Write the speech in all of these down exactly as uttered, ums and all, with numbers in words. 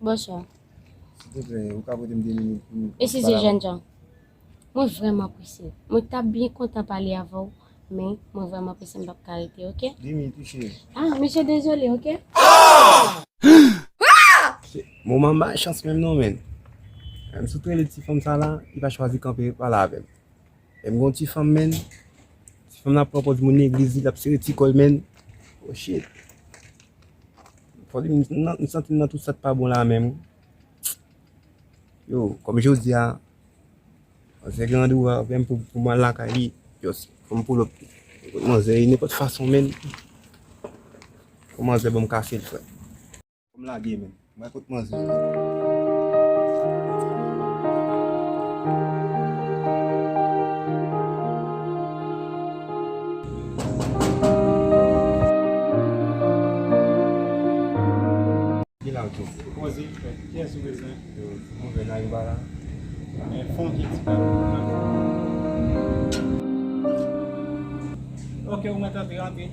Bonswa. Silvouplè, ou ka pote m de minit pou m pale avè w? Eskize, jènjan. Mwen vrèman prese. Mwen t ap byen kontan pale avè w, men mwen vrèman prese, m p ap ka rete, oke? De minit, wi, cheri. Ah, mesye, dezole, oke? Moman m pa chans menm non, menn. M sot rele ti fanm sa la, li pa chwazi kanpe pale avè m. E m gon ti fanm, menn. Ti fanm nan ap pran pòz moun legliz, li ap sere ti kò l, menn. Oh shit. Fò di m, m santi m nan tout sa k pa bon la menm. Yo, kòm jodi a, manzè gen randevou avè m pou, pou m al lakay li. Just, fò m pull up. Manzè, nenpòt fason, menn. Fò manzè ban m kase l, frè. Fò m lage, menn. Mwen kot manzè. Ki la ou tou? Poze, frè. Kiyès ou bezwen? Yo, si mwen vin la, yo pa la. Men fon ki ti pè. Ok, ou mèt antre, antre.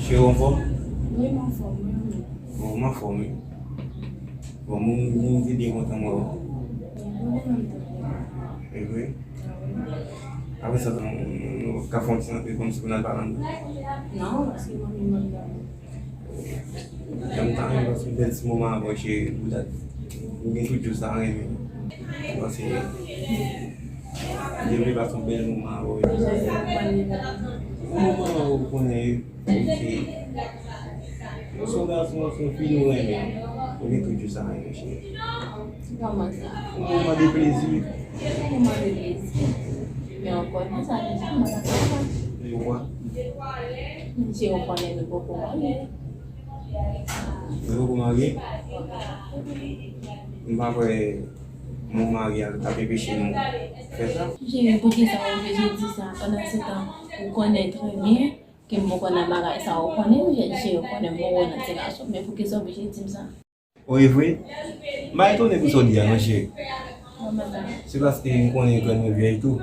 Cheri, w anfòm? Wi, m anfòm, wi, wi. Bon, m anfòm, wi. Bon, mwen, mwen, mwen byen kontan wè w. Mwen menm tou. E vre? Apre sa, nou, nou, nou ka fè yon ti rantre kòmsi pou n al pale anndan? Non, paske mwen menm anndan. Jan m ta renmen pase yon bèl ti moman avè w, cheri, pou dat. Mwen gen tout jou sa renmen. Mwen se, mwen vle pase yon bèl moman avè w. Yon moman ou konnen, se, se yon gason, se yon fi nou renmen. Mwen gen tout jou sa renmen, cheri. Kòman sa? Yon moman de plezi. Yon moman de plezi. Men ou konnen sa deja, mwen pa ka fè. Poukwa? Misye, ou konnen nou poko marye. Nou poko marye? M pa kwè mwen marye ak ap enpeche nou fè sa. Cheri, poukisa ou oblije di sa? Pandan se tan, ou konnen trè byen ke m poko nan bagay sa. Ou konnen, je, je, ou konnen m poko nan ti gason. Men poukisa ou oblije di m sa? O, e vre? M pa etone pou sa w di a, non, cheri. Se paske m konnen grann mwen vyèj tou.